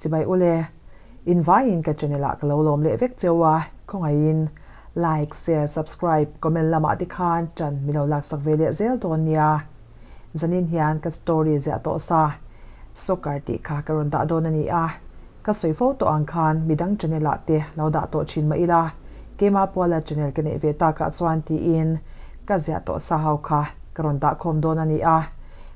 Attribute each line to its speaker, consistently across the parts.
Speaker 1: Chibai ule, in vaiin ka channel ah ka lo lawm leh vek cheu a, khawngaihin like, share, subscribe, comment lamah te khan ṭan mi lo laksak ve leh zel dawn nia. Zanin hian ka story ziah tawh sa, soccer tih kha ka rawn dah dawn a ni a, ka sawi fo tawh ang khan midang channel ah te lo dah tawh thin mah ila, keimah puala channel ka neih ve takah chuan tiin ka ziah tawh sa ho kha ka rawn dah khawm dawn a ni a,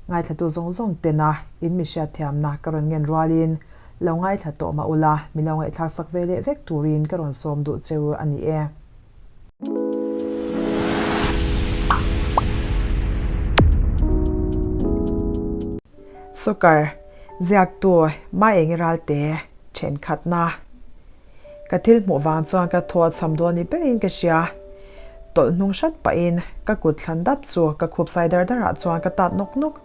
Speaker 1: ngaithlatu zawng zawng tena in mi hriatthiamna ka rawn ngen rualin lo ngaithla tawh mah ula min lo ngaihthlak sak ve leh vek turin ka rawn sawm duh cheu a ni e. Soccer, ziaktu Maengi Ralte, thenkhatna. Ka thil hmuh vang chuan ka thaw a cham dawn ni berin ka hria. Tawlh hnung hrat pahin ka kut thlan dap chu ka khup sai dar darah chuan ka tat nawk nawk.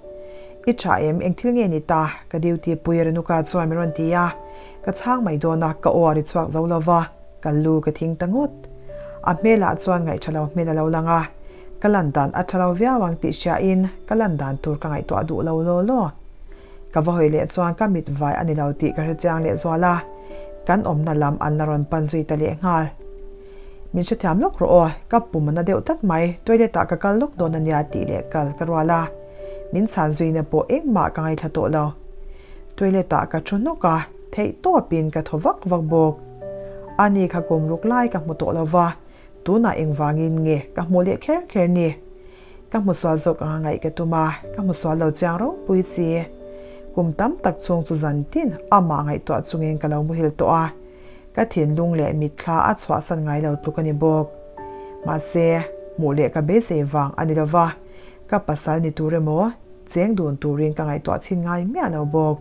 Speaker 1: I tha em, eng thil nge ni ta? Ka duty pui Renuka chuan min rawn ti a. Ka chhang mai dawn a, ka aw a ri chhuak zo lo va, ka lu ka thing ta ngawt. A hmelah chuan ngaih tha lo hmel a lo lang a, ka lan dan a tha lo viau ang tih hriain ka lan dan tur ka ngaihtuah duh lo law law. Ka va hawi leh chuan ka mit vai a ni lo tih ka hre chiang leh zual a, kan awmna lam an la rawn pan zui ta leh nghal. Min hrethiam lawk rawh aw, ka pum a na deuh tlat mai, toilet ah ka kal lawk dawn a nia tih leh kal ka rual a, min chhan zuina pawh engmah ka ngaithla tawh lo. Toilet ah ka thu hnawk a, theih tawpin ka thaw vak vak bawk. Ani kha kum ruk lai ka hmu tawh lo va, tunah engvangin nge ka hmuh leh kher kher ni? Ka hmu sual zawk anga ngaih ka tum a, ka hmu sual lo chiang ropui si. Kum tam tak chhung chu zan tin amah ngaihtuah chungin ka lo muhil tawh a, ka thinlung leh mitthla a chhuahsan ngai lo tluk a ni bawk. Mahse, hmuh leh ka beisei vang a ni lo va, ka pasal ni tur emaw, cheng dun turin ka ngaihtuah chhin ngai miah lo bawk.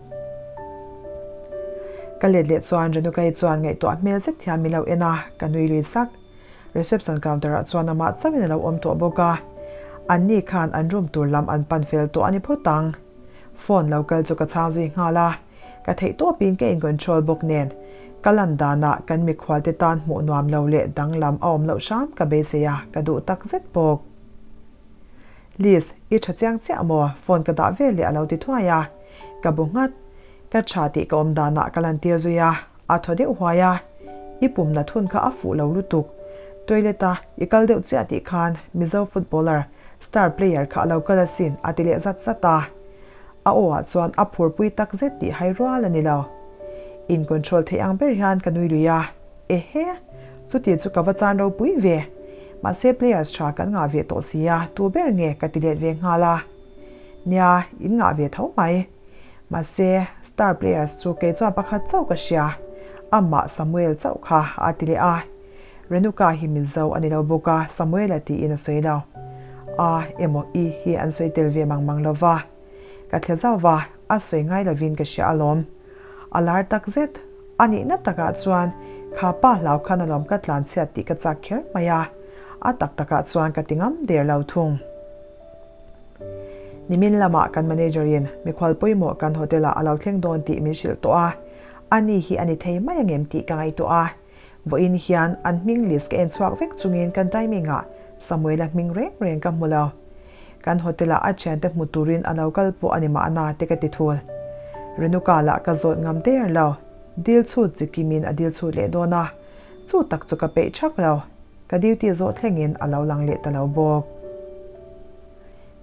Speaker 1: Ka let leh chuan Renuka-i chuan ngaihtuah hmel zet hian min lo en a, ka nui lui sak. Reception counter ah chuan amah chauhin a lo awm tawh bawk a, anni khan an room tur lam an pan fel tawh a ni phawt ang. Phone lo kal chu ka chhang zui nghal a, ka theih tawpin ka in control bawk nen ka lan danah kan mikhual te tan hmuh nuam lo leh danglam a awm loh hram ka beisei a, ka duh tak zet bawk. Liz, i tha chiang chiah maw? Phone ka dah vel leh a lo ti thuai a, ka bu nghat. Ka tha tih ka awm danah ka lantir zui a. A thaw deuh huai a, I pum na thun kha a fuh lo lutuk. Toilet a i kal deuh chiah tih khan Mizo footballer star player kha a lo kal asin a ti leh zat zat a. A aw ah chuan a phurpui tak zet tih hai rual a ni lo. In control theih ang ber hian ka nui lui a, Ehe! Chuti chu ka va chan ropui ve. Mahse players tha kan ngah ve tawh si a, tu ber nge ka ti let ve nghal a. Nia, in ngah ve tho mai. Mahse, star players chu kei chuan pakhat chauh ka hria, amah Samuel chauh kha a ti leh a. Renuka hi Mizo a ni lo bawk a, Samuela tiin a sawi lo. A emaw I hi an sawi tel ve mang mang lo va. Ka thle zauh va, a sawi ngai lovin ka hria alawm. A lar tak zet. A nihna takah chuan kha pa hlau khan alawm ka tlanchhiat tih ka chak kher mai a, a tak takah chuan ka ti ngam der lo thung. Nimin lamah kan manager in mikhual pawimawh kan hotel ah a lo thleng dawn tih min hrilh tawh a, ani hi a ni thei mai angem tih ka ngaihtuah a. Vawiin hian an hming list ka en chhuak vek chungin kan timing ah Samuela hming reng reng ka hmu lo. Kan hotel ah a thiante hmu turin a lo kal pawh a ni mahna te ka ti thul. Renuka lah ka zawt ngam der lo. Dil chhut chi kimin a dil chhut leh dawn a, chu tak chu ka peih thak lo. Ka duty zawh thlengin a lo lang leh ta lo bawk.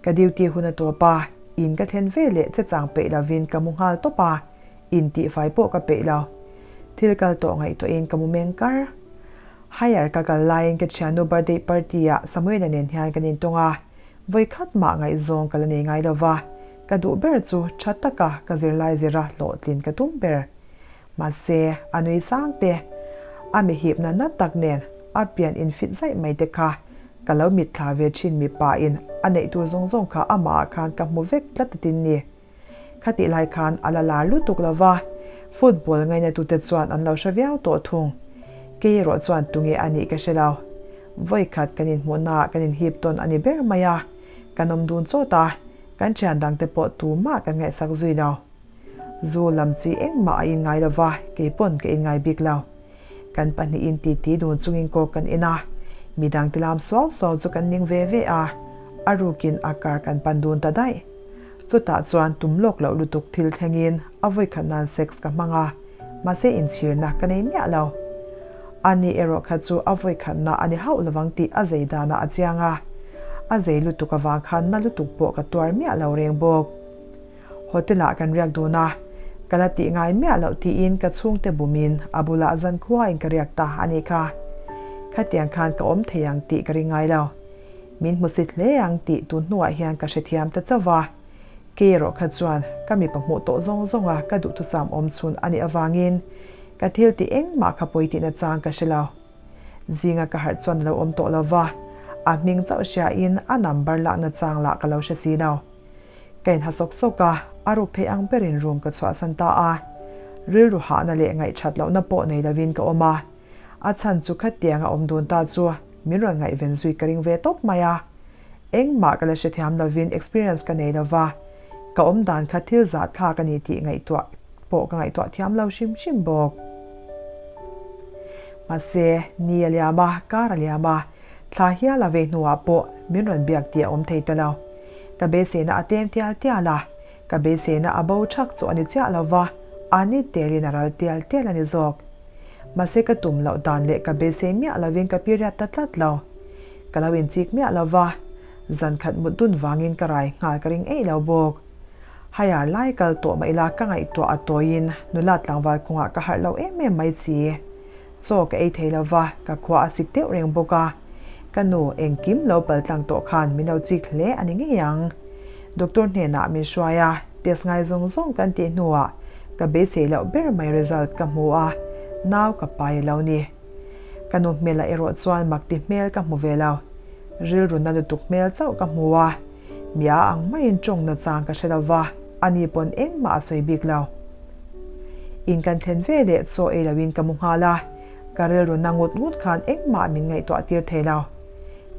Speaker 1: Ka duty hun a tawp a, in ka thlen ve leh che chang peih lovin ka mu nghal tawp a, in tihfai pawh ka peih lo. Thil kal tawh ngaihtuahin ka mu meng kar. Higher ka kal laiin ka thiannu birthday party ah Samuela nen hian kan intawng a, vawikhat mah ngaihzawng ka la nei ngai lo va, ka duh ber chu tha taka ka zirlai zira hlawhtlin ka tum ber. Mahse, a nui sang te, a mihipna na tak nen a pian infit zaih mai te kha ka lo mitthla ve thin mipa in a neih tur zawng zawng kha amah ah khan ka hmu vek tlat a tin ni. Khatih lai khan a la lar lutuk lo va, football ngaina tute chuan an lo hre viau tawh thung. Kei erawh chuan tunge a nih ka hre lo. Vawikhat kan inhmuhna ah kan inhip tawn a ni ber mai a, kan awm dun chawt a, kan thian dangte pawh tumah kan ngaihsak zui lo. Zu lam chi engmah a inngai lo va, kei pawn ka inngai bik lo. Kan pahnihin titi dun chungin kawk kan en a, midang ti lam suau suau chu kan ning ve ve a, a rukin a kar kan pan dun ta daih. Chutah chuan tum lawk loh lutuk thil thlengin a vawikhat nan sex ka hmang a, Mahse inchhirna ka nei miah lo. Ani erawh kha chu a vawikhatna a ni hauh lovang tih a zei danah a chiang a. A zei lutuk avang khan na lutuk pawh ka tuar miah lo reng bawk. Hotel ah kan riak dun a, ka la tih ngai miah loh tiin ka chhungte bumin a bulah zankhuain ka riak ta a nih kha. Khatiang khan ka awm thei ang tih ka ring ngai lo. Min hmusit hle ang tih tun hnuah hian ka hrethiam ta chauh va. Kei erawh kha chuan ka mipa hmuh tawh zawng zawnga ka duhthusam awm chhun a nih avangin ka thil tih engmah kha pawi tihna chang ka hre lo. Zinga ka harh chuan a lo awm tawh lo va, a hming chauh hriain a number lakna chang lah ka lo hre si lo. Ka inha sawk sawk a, a ruk theih ang berin room ka chhuahsan ta a. Rilru hahna leh ngaihthat lohna pawh nei lovin ka awm a. A chhan chu khatiang a awm dun ta chu min rawn ngaihven zui ka ring ve tawp mai a. Engmah ka la hrethiam lovin experience ka nei lova, ka awm dan kha thil zahthlak a ni tih ngaihtuah pawh ka ngaihtuah thiam lo hrim hrim bawk. Mahse, ni a liam a, kar a liam a, thla hial a vei hnuah pawh min rawn biak tih a awm thei ta lo. Ka beiseina a tlem tial tial a, ka beiseina a bo thak chu a ni chiah lova, a ni telin a ral tial tial a ni zawk. Mahse ka tum loh dan leh ka beisei miah lovin ka period ta tlat lo. Ka lo inchik miah lo va, zan khat mut dun vangin ka rai nghal ka ring eih lo bawk. Haiar lai kal tawh mah ila ka ngaihtuah a tawiin nula tlangval kawngah ka harh lo em em mai si. Chaw ka ei thei lo va, ka khua a sik deuh reng bawk a. Ka nu engkim lo pal tlang tawh khan min lo chik hle a ni ngei ang. Doctor hnenah min hruai a, test ngai zawng zawng kan tih hnuah ka beisei loh ber mai result ka hmu a, nau ka pai a lo ni. Ka nu hmelah erawh chuan mak ti hmel ka hmu ve lo. Rilru na lutuk hmel chauh ka hmu a, mi a ang maiin tawng na chang ka hre lo va, ani pawn engmah a sawi bik lo. In kan thlen ve leh chaw ei loin ka mu nghal a, ka rilru na ngut ngut khan engmah min ngaihtuah tir thei lo.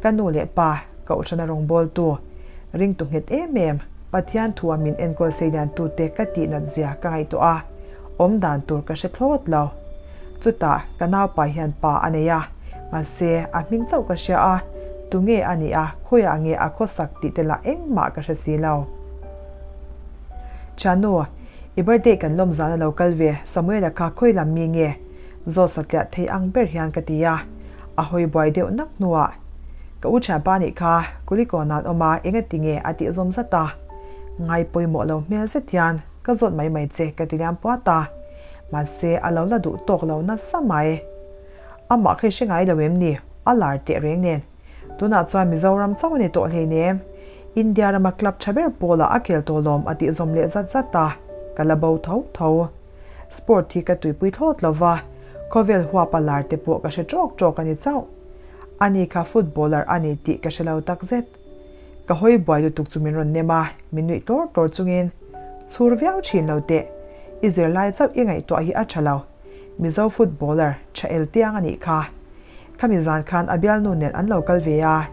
Speaker 1: Ka nu leh pa, Kohhrana rawngbawltu, ringtu nghet em em, Pathian thua min enkawl seilian tute ka tih nat zia ka ngaihtuah a, awm dan tur ka hre thlawt lo. Chutah, ka naupa hian pa a nei a, mahse, a hming chauh ka hria a, tunge a nih a, khawiah nge a khawsak tih te lah engmah ka hre si lo. Thiannu, i birthday kan lawm zan a lo kal ve, Samuela kha khawi lam mi nge? Zawt satliah thei ang ber hian ka ti a, a hawi buai deuh nak hnuah, Ka u thianpa nih kha, Kulikawn an awm a, engati nge a tih zawm zat a? Ngai pawimawh lo hmel zet hian ka zawt mai mai che ka ti liam puat a, mahse a lo la duh tawk lo nasa mai. Amah kha i hre ngai lo em ni? A lar teh reng nen. Tunah chuan Mizoram chauh a ni tawh hleinem. India rama club tha ber pawlah a khel tawh lawm a tih zawm leh zat zat a, ka la bo tho tho. Sport hi ka tuipui thlawt lo va, khawvel huapa lar te pawh ka hre tawk tawk a ni chauh. Ani kha footballer a ni tih ka hre lo takzet. Ka hawi buai lutuk chu min rawn nem a, min nuih tlawr tlawr chungin, Chhur viau thin lo teh, i zirlai chauh i ngaihtuah hi a tha lo. Mizo footballer tha el tiang a nih kha. Khami zan khan a bialnu nen an lo kal ve a,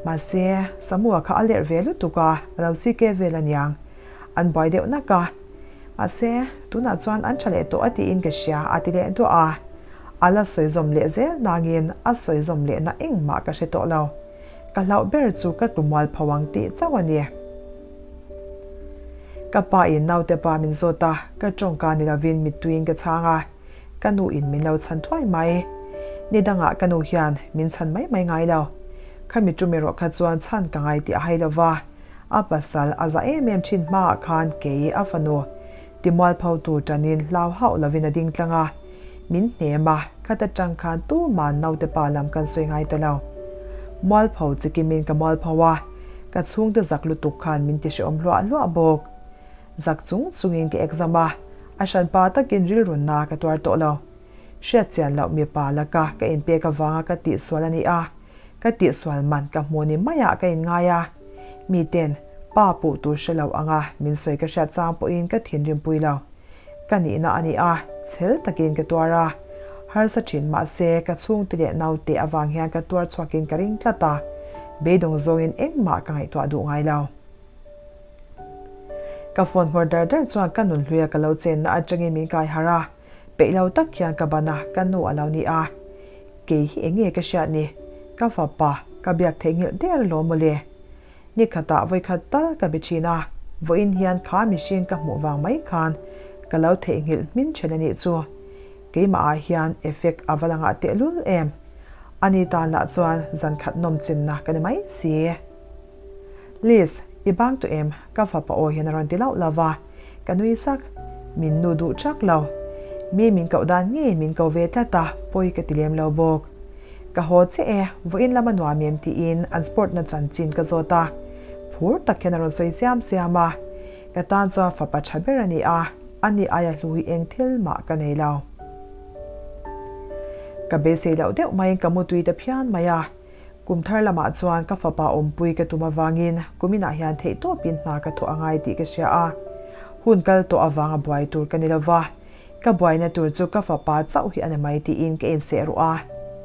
Speaker 1: mahse, Samua kha a lerh ve lutuk a, a lo CK vel a niang. An buai deuh nak a. Mahse, tunah chuan an tha leh tawh a tiin ka hria a ti leh duah a. A la sawi zawm leh zel nangin a sawi zawm lehna engmah ka hre tawh lo. Ka hlauh ber chu ka tlu mual pho ang tih chauh a ni. Ka pa in naute pa min zawt a, ka tawngka ni lovin mittuiin ka chhang a, ka nu in min lo chhan thuai mai. Ni dangah ka nu hian min chhan mai mai ngai lo. Khami tum erawh kha chuan chhan ka ngai tih a hai lova, a pasal a za em em thin hmaah khan kei a fanu Timualphotu tanin hlau hauh lovin a ding tlang a, min hnem a, khat atang khan tuman naute pa lam kan sawi ngai ta lo. Mualpho chikimin ka mualpho a, ka chhungte zak lutuk khan min ti hrehawm hluah hluah bawk. Zak chung chungin ka exam a, a hranpa takin rilrunna ka tuar tawh lo. Hriatchian loh mipa laka ka inpek avanga ka tihsual a ni a, Ka tihsual man ka hmu ni maiah ka inngai a, miten pa puh tur hre lo anga min sawi ka hriat chang pawhin ka thinrim pui lo. Ka nihna a ni a, chhel takin ka tuar a. Harsa thin mahse ka chhungte leh naute avang hian ka tuar chhuakin ka ring tlat a, beidawng zawngin engmah ka ngaihtuah duh ngai lo. Ka phone nghawr dar dar chuan ka nunhluia ka lo chenna atangin min kai harh a. Peih lo tak hian ka ban a, ka nu a lo ni a. Kei hi eng nge ka hriat ni? Ka fapa, ka biak theihnghilh der alawm mawle. Ni khatah vawikhat tal ka be thin a, vawiin hian kha mihring ka hmuh vang mai khan ka lo theihnghilh hmin then a nih chu. Keimah ah hian effect a va la ngah tehlul em? Ani tan lah chuan zan khat nawm chinna ka ni mai si. Liz, i bang tawh em? Ka fapa aw hian a rawn ti lauh lauh va, ka nui sak. Min nu duh chak lo. Mi min koh dan ngei min ko ve tlat a, pawi ka ti lem lo bawk. Ka haw chiah e, vawiin lama nuam em tiin an sport na chanchin ka zawt a. Phur tak hian a rawn sawi siam siam a. Ka tan chuan fapa tha ber a ni a, ani aia hlu hi eng thil mah ka nei lo. Ka beisei loh deuh maiin ka mutui ta phian mai a. Kum thar lamah chuan ka fapa awmpui ka tum avangin kuminah hian theihtawpin hna ka thawh a ngai tih ka hria a. Hun kal tawh avanga buai tur ka ni lova, ka buaina tur chu ka fapa chauh hi a ni mai tiin ka inseh ruh a.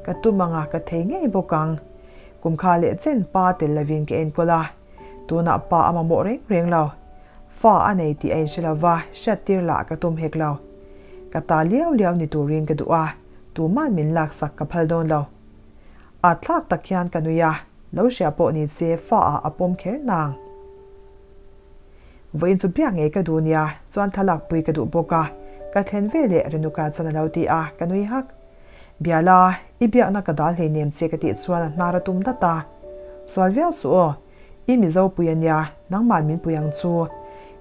Speaker 1: Ka tum anga ka thei ngei bawk ang. Kum kha leh chen pa tel lovin ka enkawl a, tunah pa a mamawh reng reng lo. Fa a nei tih a inhre lova, hriattir lah ka tum hek lo. Ka ta liau liau ni turin ka duh a, tuman min laksak ka phal dawn lo. A thlak tak hian ka nui a, lo hria pawh ni se fa ah a pawm kher nang. Vawiin chu biak ngei ka duh nia, chuan thlalak pui ka duh bawk a, ka thlen ve leh Renuka chuan a lo ti a, ka nui hak. Biala, i biakna ka dal hleinem che ka tih chuan a hnar a tum dat a. Sual viau suh aw, i Mizo pui a nia, nangman min pui ang chu.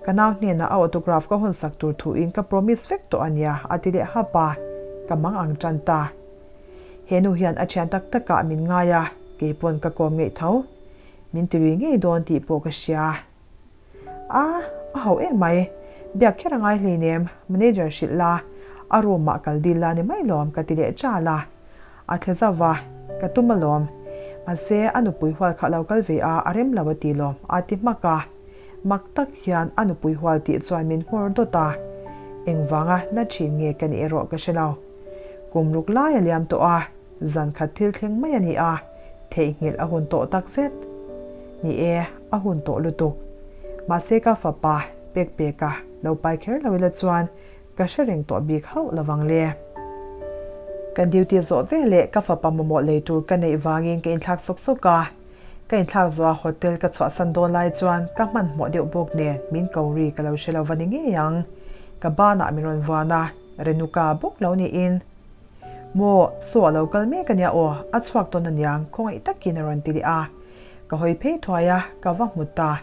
Speaker 1: Ka nau hnenah a autograph ka hawn sak tur thuin ka promise vek tawh a nia, a ti leh hap a, ka mang ang tan ta. He nu hian a thian tak takah min ngai a, kei pawn ka kawm ngeih tho. Min ti lui ngei dawn tih pawh ka hria. A, a hauh em mai. Biak kher a ngai hleinem, manager hrilh la, a room ah kal dil la ni mai lawm ka ti leh chal a. A thle zauh va, ka tum alawm. Mahse, a nupui hual kha lo kal ve a, a rem lo a ti lawm, a ti hmak a. Mak tak hian a nupui hual tih chuan min nghawr dawt a. Engvanga na thin nge ka nih erawh ka hre lo. Kum ruk lai a liam tawh a, zan khat thil thleng mai a ni a, theihnghilh a hun tawh tak zet. Ni e, a hun tawh lutuk. Mahse ka fapa, pek peka lo pai kher lo ila chuan ka hre reng tawh bik hauh lo vang le. Kan duty zawh ve leh ka fapa mamawh lei tur ka neih vangin ka inthlak sawk sawk a. Ka inthlak zawh a hotel ka chhuahsan dawn lai chuan ka hmanhmawh deuh bawk nen min ko ri ka lo hre lo va ni ngei ang. Ka banah min rawn vuan a. Renuka bawk lo niin. Maw, saw a lo kal mek ania aw, a chhuak tawn aniang, khawngaih takin a rawn ti leh a. Ka hawi phei thuai a, ka va hmu ta.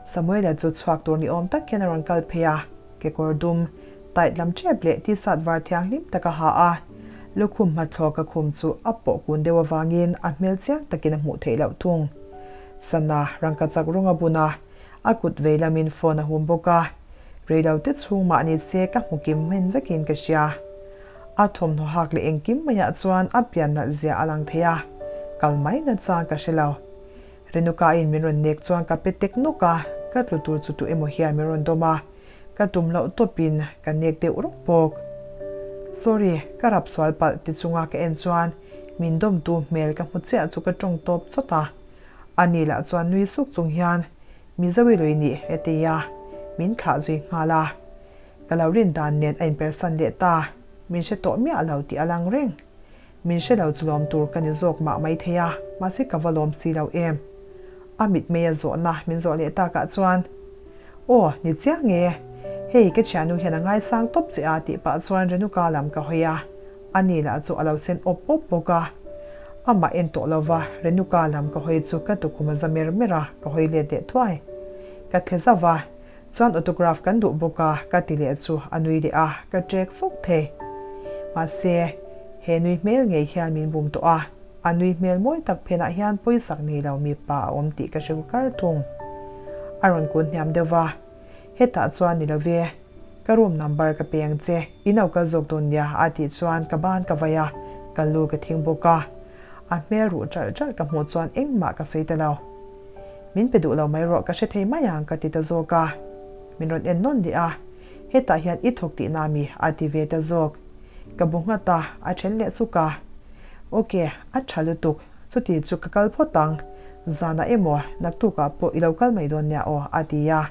Speaker 1: Samuela chu chhuak tur ni awm tak hian a rawn kal phei a, kekawr dum, tight lam tep leh t-shirt var thianghlim tak a ha a. Lukhum hmathlawk a khum chu a pawh kun deuh avangin a hmel chiang takin a hmuh theih loh thung. Sana rangkachak rawng a bun a, A kut vei lamin phone a hum bawk a, reilo te chhung mah ni se ka hmu kim hman vekin ka hria. A thawmhnaw hak leh engkim maiah chuan a pian nalh zia a lang thei a, kal mai na chang ka hre lo. Renuka-in min rawn nek chuan ka pe tek nawk a, ka tlu tur chu tu emaw hian min rawn dawm a, ka tum loh tawpin ka nek deuh rawk bawk. Sorry, ka rap sual palh ti chunga ka en chuan min dawmtu hmel ka hmu chiah chu ka tawng tawp chawt a. Ani lah chuan nui suk chung hian, Mizo i lui nih he ti a, min thlah zui nghal a. Ka lo rin dan nen a inpersan leh ta, min hre tawh miah lo tih a lang reng. Min hre lo chu lawm tur ka ni zawk mah maithei a, mahse ka va lawm si lo em. A mitmei a zawhna min zawh leh takah chuan, Aw, ni chiang e, hei ka thiannu hian a ngaisang tawp che a tih pah chuan Renuka lam ka hawi a. A ni lah chu a lo sen awp awp bawk a. Amah en tawh lova Renuka lam ka hawi chu ka tukhum a za mer mer a, ka hawi let leh thuai. Ka thle zauh a, chuan autograph kan duh bawk a ka ti leh chu a nui leh a, ka trek sawk thei. Mahse, he nui hmel ngei hian min bum tawh a, a nui hmel mawi tak phenah hian pawisak nei lo mipa a awm tih ka hre kar thung. A rawn kun hniam deuh va, hetah chuan ni lo ve. Ka room number ka pe ang che, in lo kal zawk dawn nia a tih chuan ka ban ka vai a, ka lu ka thing bawk a. A hmel ruh ṭalh ṭalh ka hmuh chuan engmah ka sawi ta lo. Min pe duh lo mai rawh ka hre thei mai ang ka ti ta zawk a. Min rawn en nawn leh a, hetah hian i thawk tihna mi a ti ve ta zawk. Ka bu nghat a, a then leh suk a. Ok, a ṭha lutuk. Chuti chu ka kal phawt ang, zanah emaw naktukah pawh i lo kal mai dawn nia aw, a ti a.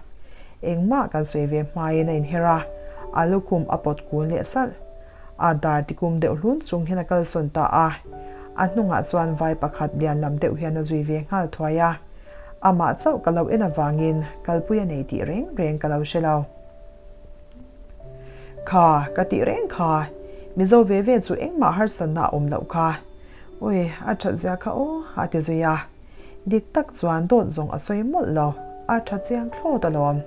Speaker 1: Engmah kan sawi ve hmain a inher a, a lukhum a pawt kun leh salh. A dar tikum deuh hlun chung hian a kalsawn ta a. A hnungah chuan vai pakhat lian lam deuh hian a zui ve nghal thuai a. Amah chauh ka lo en avangin kalpui a nei tih reng reng ka lo hre lo. Kha, ka tih reng kha. Mizo ve ve chu engmah harsatna a awm loh kha. Ui, a that zia kha aw, a ti zui a. Dik tak chuan dawt zawng a sawi mawlh lo, a tha chiang thlawt alawm.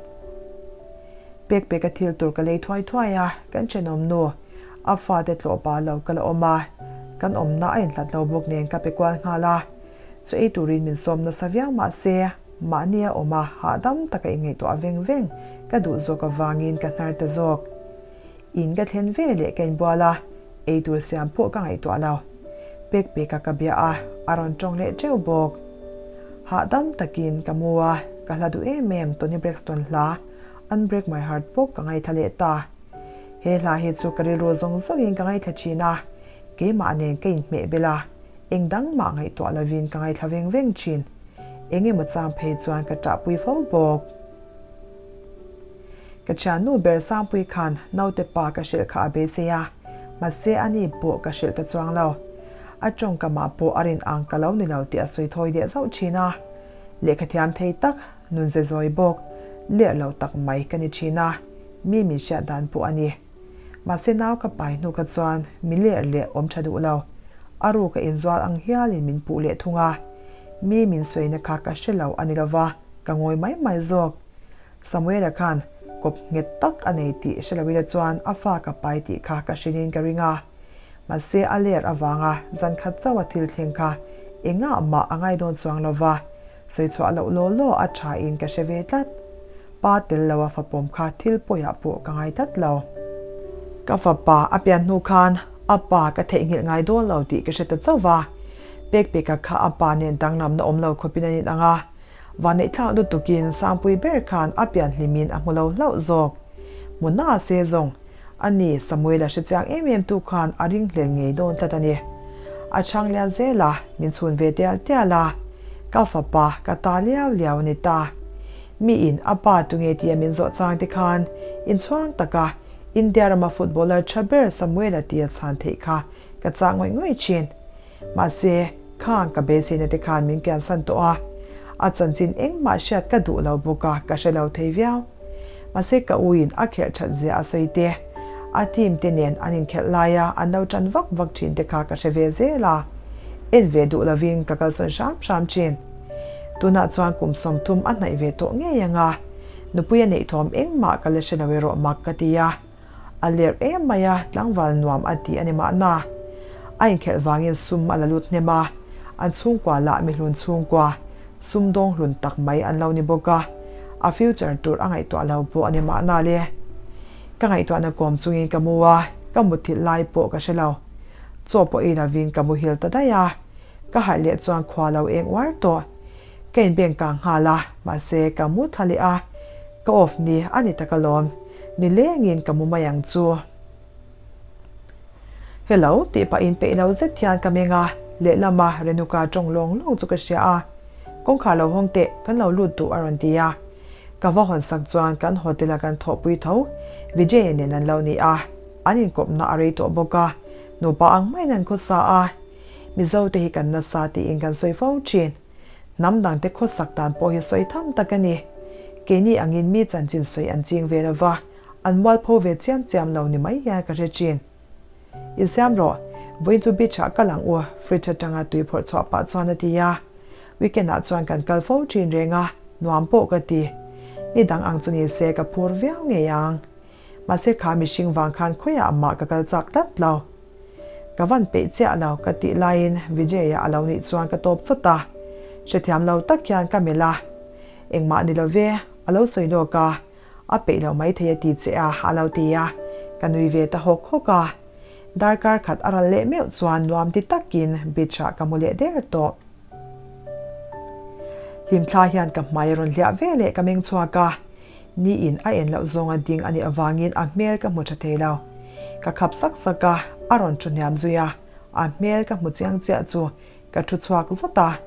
Speaker 1: Pek peka thil tur ka lei thuai thuai a, kan thenawm nu, a fate tlawh pa lo ka la awm a, kan awmna a inhlat lo bawk nen ka pe kual nghal a. Chu ei turin min sawm nasa viau mah se, mahni a awm a, hahdam taka inngaihtuah veng veng ka duh zawk avangin ka hnar ta zawk. In ka thlen ve leh ka inbual a, ei tur siam pawh ka ngaihtuah lo. Pek peka ka bia a, a rawn tawng leh teuh bawk. Hahdam takin ka mu a, ka hla duh em em Toni Braxton hla Unbreak My Heart pawh ka ngaithla leh ta. He hla hi chu ka rilru zawng zawngin ka ngaithla thin a, keimah nen ka inhmeh bel a, eng dang mah ngaihtuah lovin ka ngaithla veng veng thin. Eng emaw chang phei chuan ka ṭahpui fo bawk. Ka thiannu ber Sangpui khan naute pa ka hrilh kha a beisei a, mahse ani pawh ka hrilh ta chuang lo. A tawngkamah pawh a rin ang ka lo ni lo tih a sawi thawi leh zauh thin a. Lehkha thiam thei tak, nunze zawi bawk, lerh lo tak mai ka ni thin a, mi min hriat dan pawh a ni. Mahse nau ka pai hnu kha chuan mi lerh leh awm tha duh lo. A ru ka inzual ang hialin min puh leh thung a. Mi min sawina kha ka hre lo a ni lova, ka ngawi mai mai zawk. Samuela khan kawp nghet tak a nei tih hre lo ila chuan a fa ka pai tih kha ka hrilhin ka ring a. Mahse a ler avanga zan khat chauh a thil thleng kha engah mah a ngai dawn chuang lo va, sawi chhuah loh law law a tha in ka hre ve tlat. Pa tel lo a fapawm kha thil pawiah pawh ka ngai tlat lo. Ka fapa a pian hnu khan a pa ka theihnghilh ngai dawn lo tih ka hre ta chauh va, Pekpeka kha a pa nen danglamna awm lo khawpin an inang a, Vanneihthlak lutukin Sangpui ber khan a pian hlimin a hmu lo hlauh zawk. Hmuna se zawng, a ni Samuela hre chiang em em tu khan a ringhlel ngei dawn tlat a ni. A chhang lian zel a, min chhun ve tial tial a, ka fapa ka ta liau liau a ni ta. Miin a pa tunge tia min zawh chang te khan inchhuang taka India rama footballer tha ber Samuela tia chhan theih kha ka chah ngawih ngawih thin. Mahse, khang ka beiseina te khan min kiansan tawh a, a chanchin engmah hriat ka duh lo bawk a, ka hre lo thei viau. Mahse ka uin a khelh that zia a sawi te, a team te nen an inkhelh laia an lo tan vak vak thin te kha ka hre ve zel a, en ve duh lovin ka kalsawn hram hram thin. Tunah chuan kum 30 a hnaih ve tawh ngei ang a, nupui a neih thawm engmah ka la hre lo erawh mak ka ti a. A lerh em mai a, tlangval nuam a ti a ni mahna. A inkhelh vangin sum a la lut hnem a, an chhungkua lah mihlun chhungkua, sum dawng hlun tak mai an lo ni bawk a, a future tur a ngaihtuah lo pawh a ni mahna le. Ka ngaihtuahna kawm chungin ka mu a, ka mutthilh lai pawh ka hre lo. Chaw pawh ei lovin ka muhil ta daih a, ka harh leh chuan khua lo eng uar tawh. Ka inbeng kang nghal a, mahse ka mu thla leh a, ka off ni a ni tak alawm, nilengin ka mu mai ang chu. Hello tih pahin peih lo zet hian ka meng a, lehlama Renuka tawng lawng lawng chu ka hria a, kawngkhar lo hawng teh, kan lo lut duh a rawn ti a, ka va hawn sak chuan kan hotel a kan thawhpui tho Vijay nen an lo ni a, an inkawpna a rei tawh bawk a, nupa ang maiin an khawsa a, Mizo te hi kan nasa tiin kan sawi fo thin. Hnam dangte khawsak dan pawh hi sawi tham tak a ni. Keini angin mi chanchin sawi an ching ve lova, an mualpho ve chiam chiam lo ni mai hian ka hre thin. Insiam rawh, vawiin chu beach ah kal ang u, fridge atanga tui phawrh chhuah pah chuan a ti a. Weekend ah chuan kan kal fo thin reng a, nuam pawh ka ti. Ni dang ang chu ni se ka phur viau ngei ang. Mahse kha mihring vang khan khawiah mah ka kal chak tlat lo. Ka van peih chiah lo ka tih laiin Vijay-a a lo nih chuan ka tawp chawt a, hrethiam lo tak hian ka melh a, Engmah ni lo ve, a lo sawi lawk a, a peih lo maithei a ti che a a lo ti a, ka nui ve ta hawk hawk a. Darkar khat a ral leh meuh chuan nuam ti takin beach-ah ka mu leh der tawh. Hlimthla hian ka hmai a rawn hliah ve leh ka meng chhuak a, Niin a en loh zawnga ding a nih avangin a hmel ka hmu tha thei lo. Ka khap sak sak a, a rawn thu hniam zui a, a hmel ka hmu chiang chiah chu ka thu chhuak zawt a.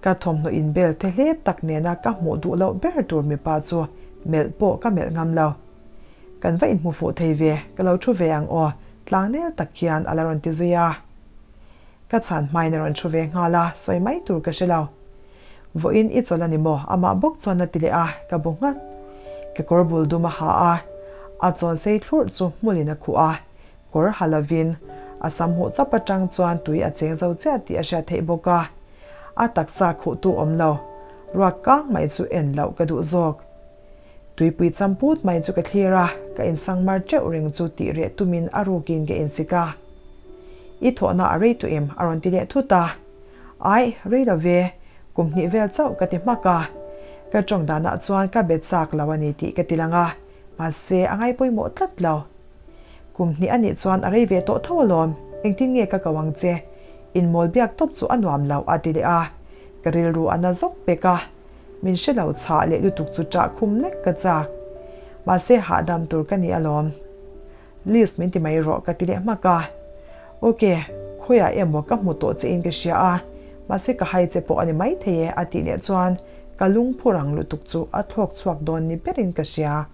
Speaker 1: Ka thawmhnaw inbel the hlep tak nena ka hmuh duh loh ber tur mipa chu melh pawh ka melh ngam lo. Kan va inhmu fuh thei ve, ka lo thu ve ang aw, tlangnel tak hian a la rawn ti zui a. Ka chhan hmain a rawn thu ve nghal a, sawi mai tur ka hre lo. Vawiin i chawlh a ni maw? Amah bawk chuan a ti leh a, ka bu nghat. Kekawr bul dum a ha a, a chawn sei thlurh chu hmulin a khuh a. Kawr ha lovin a sam huh chap atang chuan tui a cheng zo chiah tih a hriat theih bawk a. A taksa khuhtu awm lo, ruak kang mai chu en loh ka duh zawk. Tuipui cham put mai chu ka thlir a, ka insang mar teuh reng chu tih reh tumin a rukin ka insik a. I thawhna a rei tawh em? a rawn ti leh thut a. Aih, rei lo ve, kum hnih vel chauh ka ti hmak a. Ka tawng danah chuan ka bet chak lo a ni tih ka ti lang a, mahse a ngai pawimawh tlat lo. Kum hnih a nih chuan a rei ve tawh tho alawm, engtin nge ka ko ang che? Inmawl biak tawp chu a nuam lo a ti leh a, ka rilru a na zawk pek a. Min hre lo chhah leh lutuk chu ṭah khum lek ka chak. Mahse hahdam tur ka ni alawm. Liz min ti mai rawh ka ti leh hmak a. Ok, khawiah emaw ka hmu tawh che in ka hria a, mahse ka hai che pawh a ni maithei e a tih leh chuan ka lungphu rang lutuk chu a thlawk chhuak dawn ni berin ka hria.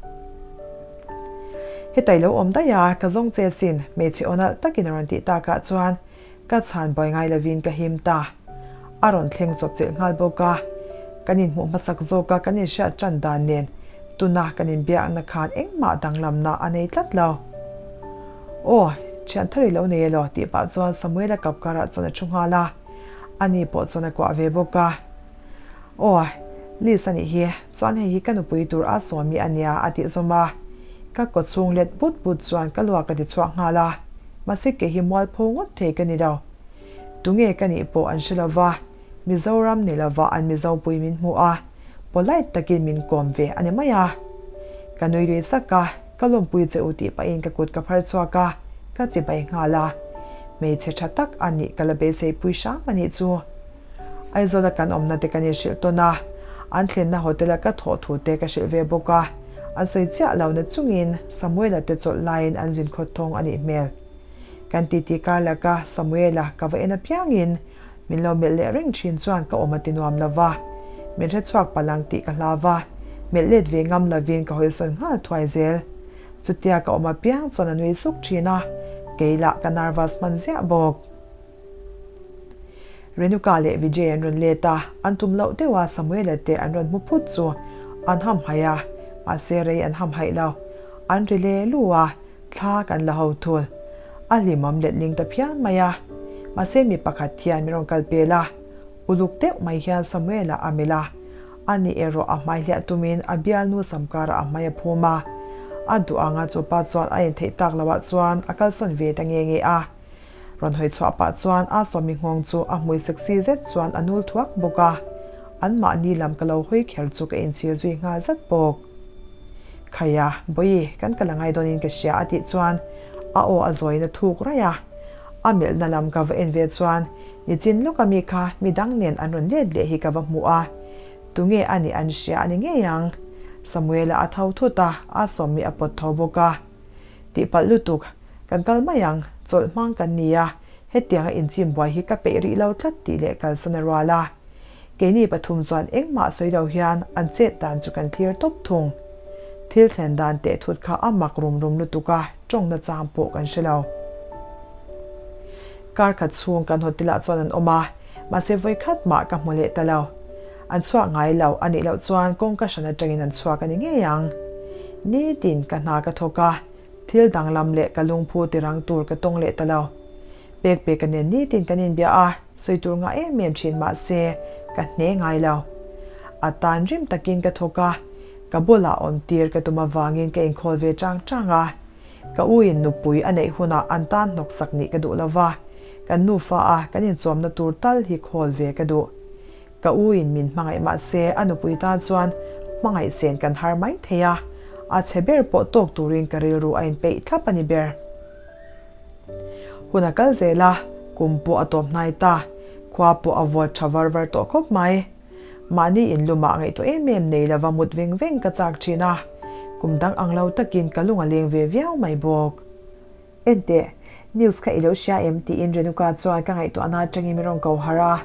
Speaker 1: Hetai lo awm daih a, ka zawng che sin, hmeichhe aw nalh takin a rawn tih takah chuan Ka chhan buai ngai lovin ka him ta. A rawn thleng chawp chilh nghal bawk a. Kan inhmuh hmasak zawk a kan inhriat tan dan nen tuna kan inbiakna khan engmah danglamna a nei tlat lo. Aw, thian thar i lo nei elaw tih pah chuan Samuela kap karah chuan a thu nghal a. Ani pawh chuan a kuah ve bawk a. Aw, Liz a nih hi, chuan hei hi ka nupui tur a sawmi a nia a tih zawm a. Ka kawchhung let but but chuan ka luak a ti chhuak nghal a. Mahse kei hi mualpho ngawt thei ka ni lo. Tunge ka nih pawh an hre lo va, Mizoram ni lova an Mizopui min hmu a, polite takin min kawm ve a ni mai a. Ka nui lui sak a, ka lawmpui che u tih pahin ka kut ka phar chhuak a, ka chibai nghal a. Hmeichhe tha tak a nih ka la beisei pui hram a nih chu. Aizawla kan awmna te kan inhrilh tawn a, an thlenna hotel-a ka thawh thu te ka hrilh ve bawk a, an sawi chiah lo na chungin Samuela te chawlh laiin an zin khawt thawng a nih hmel. Kan titi kar laka Samuela ka va en apiangin min lo melh leh reng thin chuan ka awm a ti nuam lo va, min hre chhuak palh ang tih ka hlau va, melh let ve ngam lovin ka hawisawn nghal thuai zel. Chutia ka awm apiang chuan a nui suk thin a, kei lah ka nervous hman ziah bawk. Renuka leh Vijay an rawn let a, an tum loh deuh a Samuela te an rawn hmu phut chu an hamhaih a, mahse rei an hamhaih lo. An ri le lu a, thla kan la ho thul. A hlimawm letling ta phian mai a, mahse mi pakhat hian min rawn kal pel a, uluk deuh mai hian Samuela a melh a, ani erawh a hmai hliah tumin a bialnu samkarah a hmai a phum a, a duh anga chupa chuan a intheih tak loh ah chuan a kalsawn ve ta nge nge a. Rawn hawi chhuah pah chuan a sawmi nghawng chu a hmui sexy zet chuan a nul thuak bawk a, anmahni lam ka lo hawi kher chu ka inchhir zui nghal zat bawk. Khaia, Bawihi, kan kal a ngai dawnin ka hria a tih chuan a aw a zawiin a thuk raih a. A melhna lam ka va en ve chuan nichin lawka mi kha midang nen an rawn let leh hi ka va hmu a, tunge a nih an hria a ni ngei ang. Samuela a tho thut a, a sawmi a pawt tho bawk a. Tihpalh lutuk, kan kal mai ang, chawlh hmang kan ni a, hetianga inchim buai hi ka peih rih lo tlat tih leh kalsawn a rual a. Keini pathum chuan engmah sawi lo hian an chet dan chu kan thlir tawp thung. Thil thlen dan teh thut kha a mak rum rum lutuk a, tawngna chang pawh kan hre lo. Kar khat chhung kan hotel ah chuan an awm a, mahse vawi khat mah ka hmu leh ta lo. An chhuak ngai lo a nih loh chuan kawngka hran atangin an chhuak a ni ngei ang. Nitin ka hna ka thawk a, thil danglam leh ka lungphu tirang tur ka tawng leh ta lo. Pek peka nen nitin kan inbia a, sawi tur ngah em em thin mah se ka hne ngai lo. A tan rim takin ka thawk a, ka bulah awm tir ka tum avangin ka inkhawl ve chang chang a. Ka u in nupui a neih hunah an tan hnawksak nih ka duh lo va, kan nufa a kan inchawmna tur tal hi khawl ve ka duh. Ka u in min hmangaih mah se a nupui tan chuan hmangaih chen kan har mai thei a, a chhe ber pawh tawk turin ka rilru a inpeih thlap a ni ber. Hun a kal zel a, kum pawh a tawp hnai ta, khua pawh a vawt tha var var tawh khawp mai. Mahni inlumah ngaihtuah em em nei lova mut veng veng ka chak thin a, kum dang ang lo takin ka lung a leng ve viau mai bawk. Enteh, news kha i lo hria em? tiin Renuka chuan ka ngaihtuahna atangin min rawn ko harh a,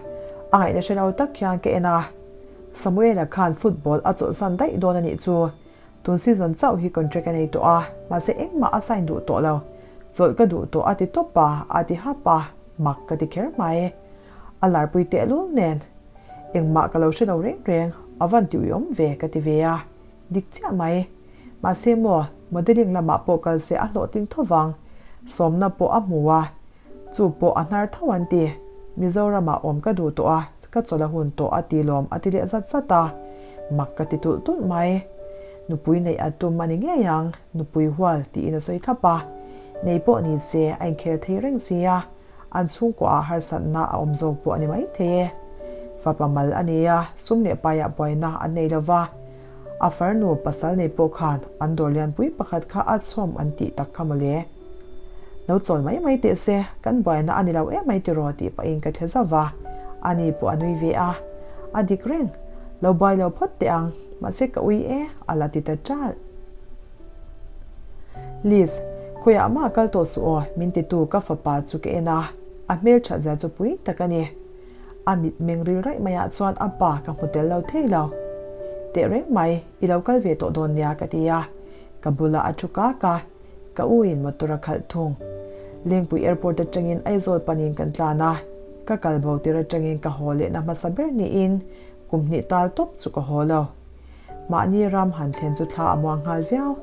Speaker 1: a ngaihna hre lo tak hian ka en a. Samuela khan football a chawlhsan daih dawn a nih chu. Tun season chauh hi contract a nei tawh a, mahse engmah a sign duh tawh lo. Chawlh ka duh tawh a ti tawp a, a ti hap a, mak ka ti kher mai. A larpui tehlul nen. Engmah ka lo hre lo reng reng, a van ti uiawm ve ka ti ve a. Dik chiah mai. Mahse maw, modelling lamah pawh kal se a hlawhtling tho vang. Sawmna pawh a hmu a, chu pawh a hnar tho an ti. Mizoramah awm ka duh tawh a, ka chawlh a hun tawh a ti lawm a ti leh zat zat a. Mak ka ti tulh tulh mai. Nupui neih a tum a ni ngei ang, nupui hual tiin a sawi thlap a. Nei pawh ni se a inkhel thei reng si a. An chhungkuaah harsatna a awm zawk pawh a ni maithei e. Fapa mal a ni a, sum leh paiah buaina an nei lo va. A farnu pasal nei pawh khan an dawr lianpui pakhat kha a chhawm an tih tak kha mawle. Lo chawl mai mai teh se, kan buaina a ni lo em mai tiraw tih pahin ka thle zauh va, ani pawh a nui ve a. A dik reng, lo buai lo phawt teh ang, mahse ka ui e, a la ti ta ṭalh. Liz, khawiah mah kal tawh suh aw, min titu ka fapa chu ka en a, a hmel that zia chu pui tak a ni. A mit meng ril raih maiah chuan a pa ka hmu tel lo thei lo. Teh reng mai, i lo kal ve tawh dawn nia ka ti a, ka bulah a thu kak a, ka u in motor a khalh thung. Lengpui airport atangin Aizawl panin kan tlan a, ka kal bo tir atangin ka haw lehna hmasa ber niin kum hnih tal tawp chu ka haw lo. Mahni ram han thlen chu thla a muang nghal viau.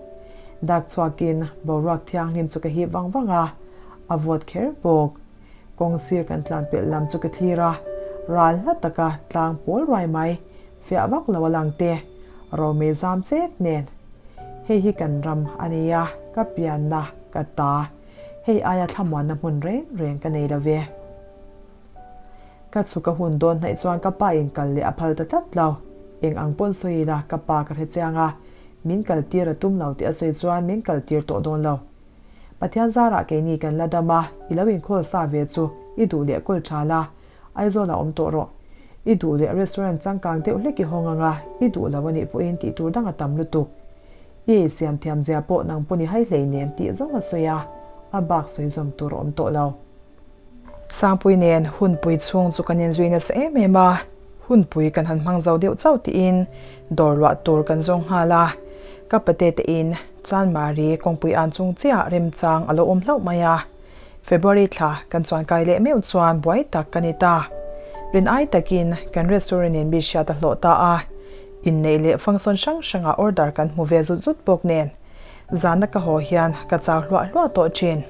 Speaker 1: Dak chhuakin boruak thianghlim chu ka hip vang vang a, a vawt kher bawk. Kawng sir kan tlan pelh lam chu ka thlir a, ral hla taka tlang pawl ruai mai, fiah vak lo a lang te, romei zam chek nen. Hei hi kan ram a nia, ka pianna, ka ta, hei aia thlamuanna hmun reng reng ka nei lo ve. Ka chhuk a hun dawn hnaih chuan ka pa in kal leh a phal ta tlat lo. Eng ang pawn sawi ila ka pa ka hre chiang a, min kal tir a tum lo tih a sawi chuan min kal tir tawh dawn lo. Pathian zarah keini kan la dam a, i lo inkhawl sa ve chu i duh leh kawl tha la, Aizawl ah awm tawh rawh. I duh leh restaurant changkang deuh hlek i hawng ang a, i duh lo a nih pawhin tih tur dang a tam lutuk. I ei siam thiam zia pawh nang pawn i hai hleinem tih zawng a sawi a, a bak sawi zawm tur a awm tawh lo. Sangpui nen hunpui chhung chu kan inzui nasa em em a, hunpui kan han hmang zo deuh chauh tiin dawr luah tur kan zawng nghal a. Ka pate te in Chanmari kawngpui an chung chiah remchang a lo awm hlauh mai a. February thla kan chuan kai leh meuh chuan buai tak ka ni ta. Rin ai takin kan restaurant in mi hriat a hlawh ta a, inneih leh function hrang hrangah order kan hmu ve zut zut bawk nen zana ka haw hian ka chau hluah hluah tawh thin.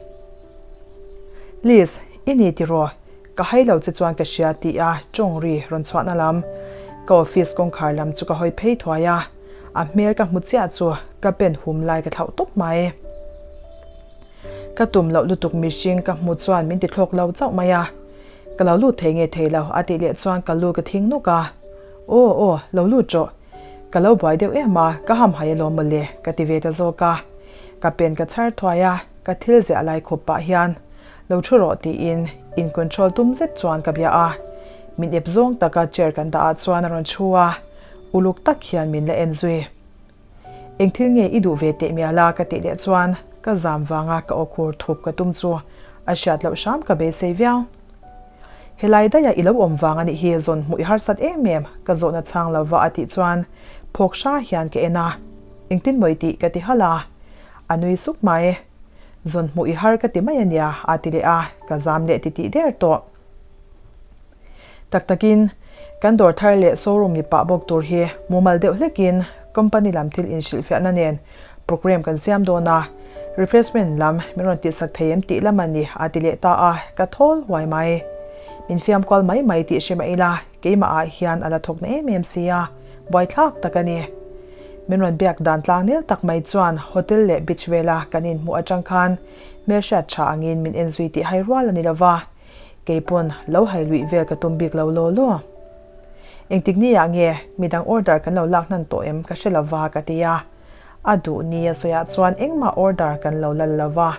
Speaker 1: Liz, i ni tiraw? Ka hai lo che chuan ka hria tih a tawng ri rawn chhuahna lam. Ka office kawngkhar lam chu ka hawi phei thuai a, a hmel ka hmu chiah chu ka pen hum lai ka thlauh tawp mai. Ka tum loh lutuk mihring ka hmu chuan min ti thlawk lo chauh mai a. Ka lo lut thei nge thei lo a tih leh chuan ka lu ka thing nuk a. Aw aw, lo lut rawh. Ka lo buai deuh em a, ka hamhai alawm mawle ka ti ve ta zawk a. Ka pen ka chhar thuai a. Ka thil ziah lai khup pah hian lo thu rawh tiin in control tum zet chuan ka bia a, min ep zawng taka chair kan dah ah chuan a rawn thu a, uluk tak hian min la en zui. Eng thil nge i duh ve teh mial a ka tih leh chuan ka zam vanga ka aw khur thup ka tum chu a hriat loh hram ka beisei viau. Helai daia i lo awm vang anih hi zawn hmuh i harsat em em ka zawhna chhang lova a tih chuan phawk hra hian ka en a, engtin maw i tih ka ti halh a. A nui suk mai. Zawn hmuh i har ka ti mai a nia, a ti leh a, ka zam leh titih der tawh. Tak takin, kan dawr thar leh showroom ni pah bawk tur hi mumal deuh hlekin company lam thil inhrilhfiahna nen programme kan siam dawn a, refreshment lam min rawn tihsak thei em tih lam a ni, a ti leh ta a, ka thawl huai mai. Min fiam kual mai mai tih hre mah ila, keimah ah hian a la thawk na em em si a, buaithlak tak a ni. Min rawn biak dan tlang nel tak mai chuan hotel leh beach vela kan inhmuh atang khan hmelhriat tha angin min enzui tih hai rual a ni lova, keipawn lo hai luih vel ka tum bik lo law law. Engtik ni ah nge midang order kan lo lak hnan tawh em ka hre lova ka ti a, a duh ni a sawiah chuan engmah order kan lo la lova,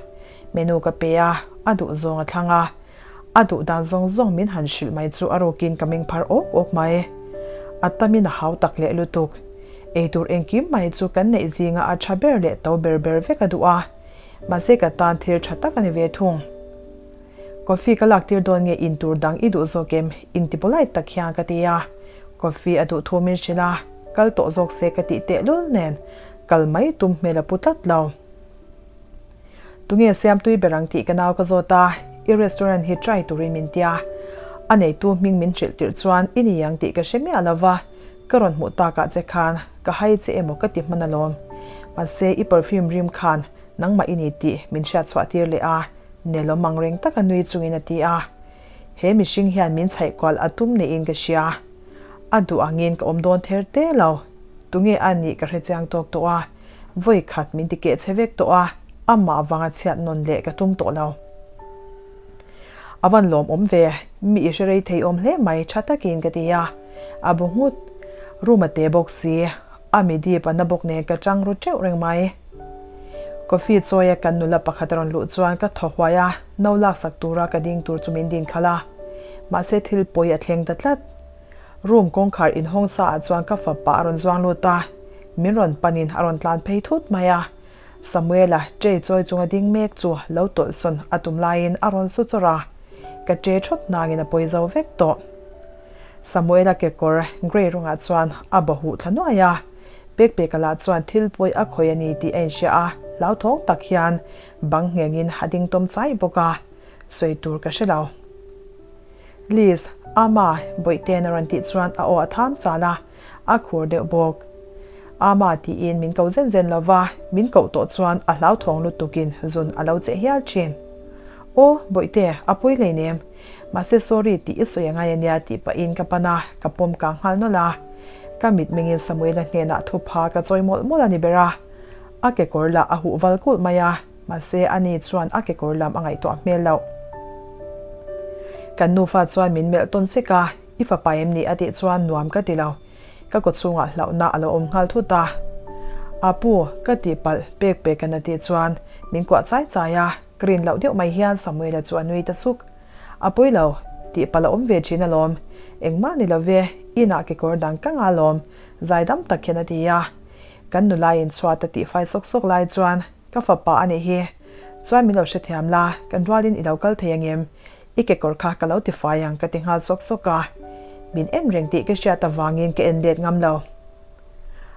Speaker 1: menu ka pe a, a duh zawng a thlang a. A duh dan zawng zawng min han hrilh mai chu a rukin ka meng phar awk awk mai. A tamin a hau tak leh lutuk. Eitur engkim mai chu kan neih zinga a tha ber leh to ber ber vek a duh a. Mahse ka tan thil tha tak a ni ve thung. Coffee ka lak tir dawn nge in tur dang i duh zawk em? Inti polite tak hian ka ti a. Coffee a duh thu min hrilh a, kal tawh zawk se ka tih tehlul nen kal mai tum hmel a pu tlat lo. Tunge siam tui ber ang tih ka nau ka zawt a, i restaurant hi try turin min tia. A neitu hming min hrilh tirh chuan i ni ang tih ka hre miah lo va, ka rawn hmuh takah che khan ka hai che emaw ka ti hman alawm. Mahse i perfume rim khan nangmah i ni tih min hriat chhuah tir leh a. Nelawm ang reng taka nui chungin a ti a. He mihring hian min chhaih kual a tum niin ka hria. A duh angin ka awm dawn ther te lo. Tunge a nih ka hre chiang tawk tawh a, vawi khat min ti keh che vek tawh a, amah vanga chhiat nawn leh ka tum tawh lo. A van lawm awm ve, mi i hre rei thei awm hle mai tha takin ka ti a. A bu nghut. Room a te bawk si, a mi dip a na bawk nen ka chang ru teuh reng mai. Coffee chawia kan nula pakhat a rawn luh chuan ka thaw huai a, no laksak tura ka ding tur chu min din khalh a. Mahse thil pawi a thleng ta tlat. Room kawngkhar inhawng sa ah chuan ka fapa a rawn zuang lut a, min rawn panin a rawn tlan phei thut mai a. Samuela tray chawi chunga ding mek chu lo tawlhsawn a tum laiin a rawn su chawrh a, ka ṭe thawt hnangin a pawi zo vek tawh. Samuela kekawr grey rawngah chuan a bahuh thla nuai a, Pekpeka lah chuan thil pawi a khawih a ni tih a inhria a, hlauthawng tak hian bang nghengin a ding tawm chai bawk a, sawi tur ka hre lo. Liz, Ama, Bawihten a rawn tih chuan a aw a tham chal a, a khur deuh bawk. Ama tiin min ko zen zen lo va, min koh tawh chuan a hlauthawng lutukin zun a lo cheh hial thin. Aw, Bawihte, a pawi hleinem. Mahse sorry tih i sawi a ngai ania tih pahin ka pan a, ka pawm kang nghal nawlh a. Ka mitmengin Samuela hnenah thupha ka chawi mawlh mawlh a ni ber a. A kekawr lah a huh val kulh mai a, mahse ani chuan a kekawr lam a ngaihtuah hmel loh. Kan nufa chuan min melh tawn sek a, I fapa em ni a tih chuan nuam ka ti lo. Ka kawchhungah hlauhna a lo awm nghal thut a. Apu, ka tihpalh pek pek a na tih chuan min kuah chai chai a. Ka rin loh deuh mai hian Samuela chu a nui ta suk. A pawi lo, tih palh a awm ve thin alawm. Engmah ni lo ve, inah kekawr dang ka nga alawm, zaidam tak hian a ti a. Kan nulaiin chhuat a tihfai sawk sawk lai chuan, Ka fapa a nih hi. Chuan min lo hrethiam la, kan rualin i lo kal thei angem? I kekawr kha ka lo tifai ang ka ti nghal sawk sawk a. Min en reng tih ka hriat avangin ka en let ngam lo.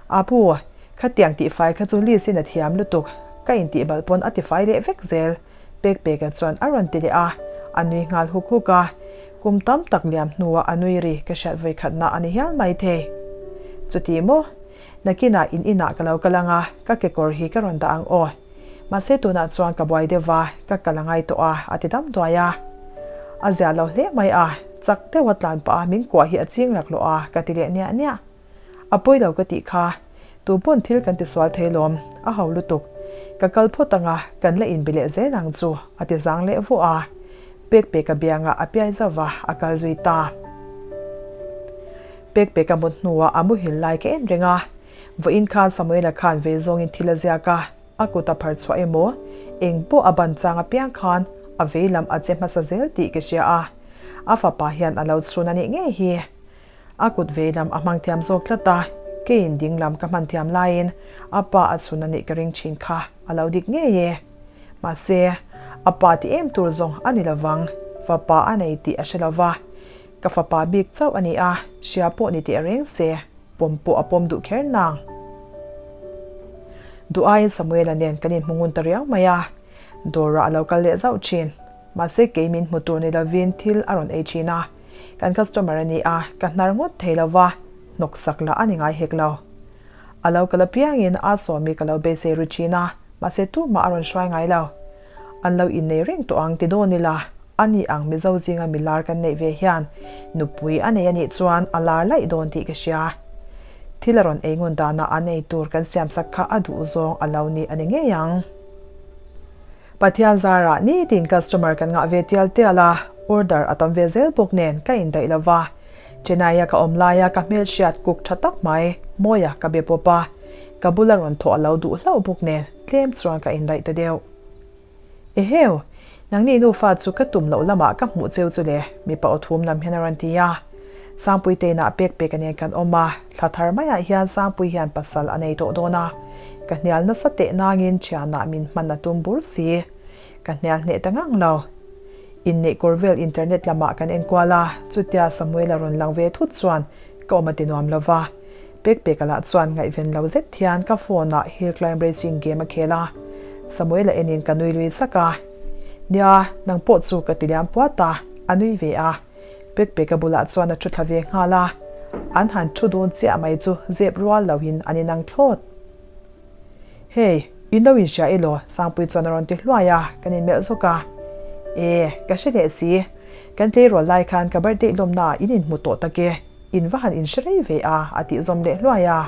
Speaker 1: Apu, khatiang tihfai kha chu Liz in a thiam lutuk, ka intih balh pawn a tifai leh vek zel, Pekpeka chuan a rawn ti leh a, a nui nghal huk huk a. Kum tam tak liam hnuah a nui ri ka hriat vawikhatna a ni hial maithei. Chuti maw? Nakinah in inah ka lo kal ang a, ka kekawr hi ka rawn dah ang aw. Mahse tunah chuan ka buai deuh va, ka kal a ngai tawh a, a ti dam duai a. A zia lo hle mai a, chak deuha tlan pah a min kuah hi a ching laklawh a, ka ti leh niah niah. A pawi lo ka tih kha, tu pawn thil kan ti sual thei lawm, a ho lutuk. Ka kal phawt ang a, kan la inbe leh zel ang chu, a ti zang leh vuah a. Pekpeka biangah a piai zauh va, a kal zui ta. Pekpeka mut hnuah a muhil lai ka en reng a. Vawiin khan Samuela khan vei zawngin thil a ziak a, a kut a phar chhuah emaw, eng pawh a ban chang apiang khan a vei lam a che hmasa zel tih ka hria a. A fapa hian a lo chhun a nih ngei hi. A kut vei lam a hmang thiam zawk tlat a, keiin ding lam ka hman thiam laiin a pa a chhun a nih ka ring thin kha a lo dik ngei e. Mahse, a pa ti em tur zawng a ni lovang, fapa a nei tih a hre lova. Ka fapa bik chauh a ni a, hria pawh ni teh reng se, pawm pawh a pawm duh kher nang. Duh aiin Samuela nen kan inhmu ngun ta riau mai a, dawrah a lo kal leh zauh thin. Mahse kei min hmu tur ni lovin thil a rawn ei thin a, kan customer a ni a, ka hnar ngawt thei lo va, hnawk sak lah a ni ngai hek lo. A lo kal apiangin a sawmi ka lo beisei ru thin a, mahse tumah a rawn hruai ngai lo. An lo innei reng tawh ang ti dawn ila, a ni ang Mizo zinga mi lar kan neih ve hian nupui a nei a nih chuan a lar laih dawn tih ka hria. Thil a rawn ei ngun danah an ei tur kan siamsak kha a duh zawng a lo ni a ni ngei ang. Pathian zarah nitin customer kan ngah ve tial tial a, order a tam ve zel bawk nen ka indaih lo va. Chennai-a ka awm laia ka hmelhriat kuk tha tak mai, Mawia ka be pawp a. Ka bula rawn thawh a lo duh hlauh bawk nen tlem chuan ka indaih ta deuh. Eheu! Nangni nufa chu ka tum loh lamah ka hmuh cheu chu le, mipa aw thum lam hian a rawn ti a. Sangpui teinah pek pek a nen kan awm a, thla thar maiah hian Sangpui hian pasal a nei tawh dawn a. Ka hnial nasa teh nangin thianah min hman a tum bur si. Ka hnial hneh ta ngang lo. Inneih kawr vel internet lamah kan enkual a, chutia Samuel a rawn lang ve thut chuan ka awm a ti nuam lo va. Pek peka lah chuan ngaihven lo zet hian ka phone ah hill climb racing game a khel a. Samuel a enin ka nui lui sak a. Nia, nang pawh chu ka ti liam puat a, a nui ve a. Pek peka bulah chuan a thu thla ve nghal a. An han thu dun chiah mai chu zep rual loin an inang thlawt. Hey, in lo inhria elaw? Sangpui chuan a rawn ti hluai a, kan inmelh zawk a. E, ka hre leh si. Kan tleirawl lai khan ka birthday lawmnaah in inhmu tawh tak e, in va han inhre rei ve a, a tih zawm leh hluai a.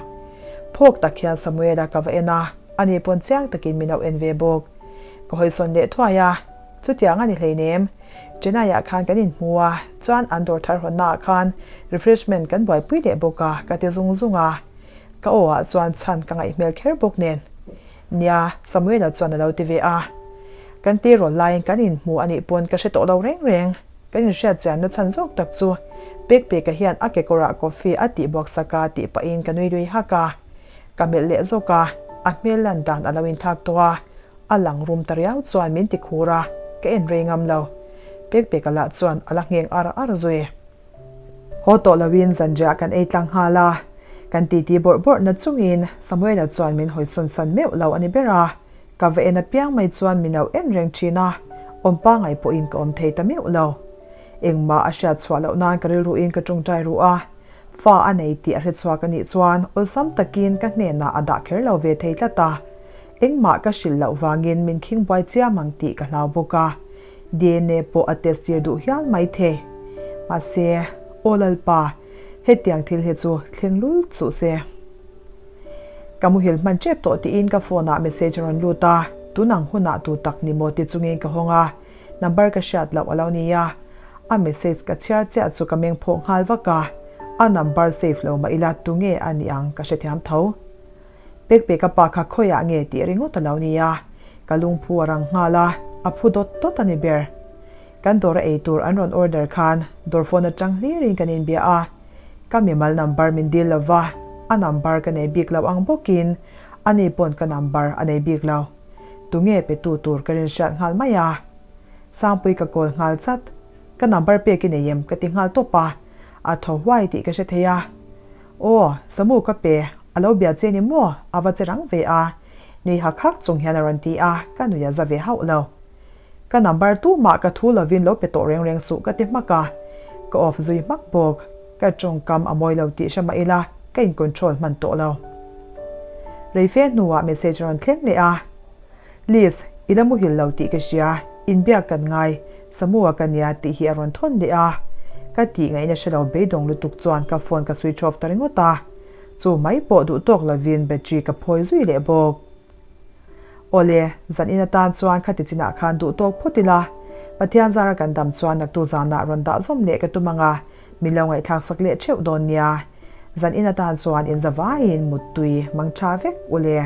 Speaker 1: Phawk tak hian Samuela ka va en a, ani pawn chiang takin min lo en ve bawk. Ka hawisawn leh thuai a, chutiang a ni hleinem. Chennai-ah khan kan inhmu a, chuan an dawr thar hawnnaah khan refreshment kan buaipui leh bawk a, ka ti zung zung a. Ka aw ah chuan chhan ka ngaih hmel kher bawk nen. Nia, Samuela chuan a lo ti ve a. Kan tirawl laiin kan inhmu a nih pawn ka hre tawh lo reng reng. Kan inhriat chianna chhan zawk tak chu Pekpeka hian a kekawrah coffee a tih buak sak a tih pahin ka nui lui hak a. Ka melh leh zawk a, a hmel lan dan a lo inthlak tawh a, a lang rum ta riau chuan min ti khur a, ka en rei ngam lo. Pekpeka lah chuan a la ngheng ar ar zui. Haw tawh loin zanriah kan ei tlang nghal a, kan titi bawrh bawrh na chungin Samuela chuan min hawisawn san meuh lo a ni ber a, ka va en apiang mai chuan min lo en reng thin a, awm pangai pawhin ka awm thei ta meuh lo. Engmah a hriat chhuah loh nan ka rilruin ka tawngtai ruh a, fa a nei tih a hre chhuak a nih chuan awlsam takin ka hnenah a dah kher lo ve thei tlat a, engmah ka hrilh loh vangin min khing buai chiam ang tih ka hlau bawk a. DNA pawh a test tir duh hial mai thei. Mahse, Aw Lalpa, hetiang thil hi chu thleng lul suh se. Ka muhil hman tep tawh tiin ka phone ah message a rawn lut a, tun ang hunah tu tak ni maw ti chungin ka hawng a, number ka hriat loh a lo ni a. A message ka chhiar chiah chu ka meng phawh nghal vak a, a number save lo mah ila tunge a nih ang ka hrethiam tho. Pekpeka pa kha khawiah nge tih ringawt a lo ni a, ka lungphu a rang nghal a, a phu dawt dawt a ni ber. Kan dawra ei tur an rawn order khan dawr phone atang hlirin kan inbia a, ka mimal number min dil lo va, a number ka nei bik lo ang bawkin ani pawn ka number a nei bik lo. Tunge petu tur ka rinhriat nghal mai a. Sangpui ka call nghal chat. Ka number pek i nei em ka ti nghal tawp a, a thaw huai tih ka hre thei a. Aw, Samu ka pe, a lo bia che ni maw? A va che rang ve a, nui hak hak chung hian a rawn ti a, ka nui a za ve hauh lo. Ka number tumah ka thu lovin lo pe tawh reng reng suh ka ti hmak a, ka off zui hmak bawk. Ka tawngkam a mawi lo tih hre mah ila, ka in control hman tawh lo. Reife hnuah message a rawn thleng leh a. Liz, i la muhil lo tih ka hria, inbiak kan ngai, Samu-a ka nia tih hi a rawn thawn leh a. Ka tih ngaihna hre lo beidawng lutuk chuan ka phone ka switch off ta ringawt a. Chu mai pawh duh tawk lovin battery ka phawi zui leh bawk. Awle, zan in atan chuan khati chinah khan duh tawk phawt ila. Pathian zara kan dam chuan naktu zanah rawn dah zawm leh ka tum ang a, min lo ngaihthlak sak leh theuh dawn nia. Zan in atan chuan inzavaiin muttui mang tha vek ule.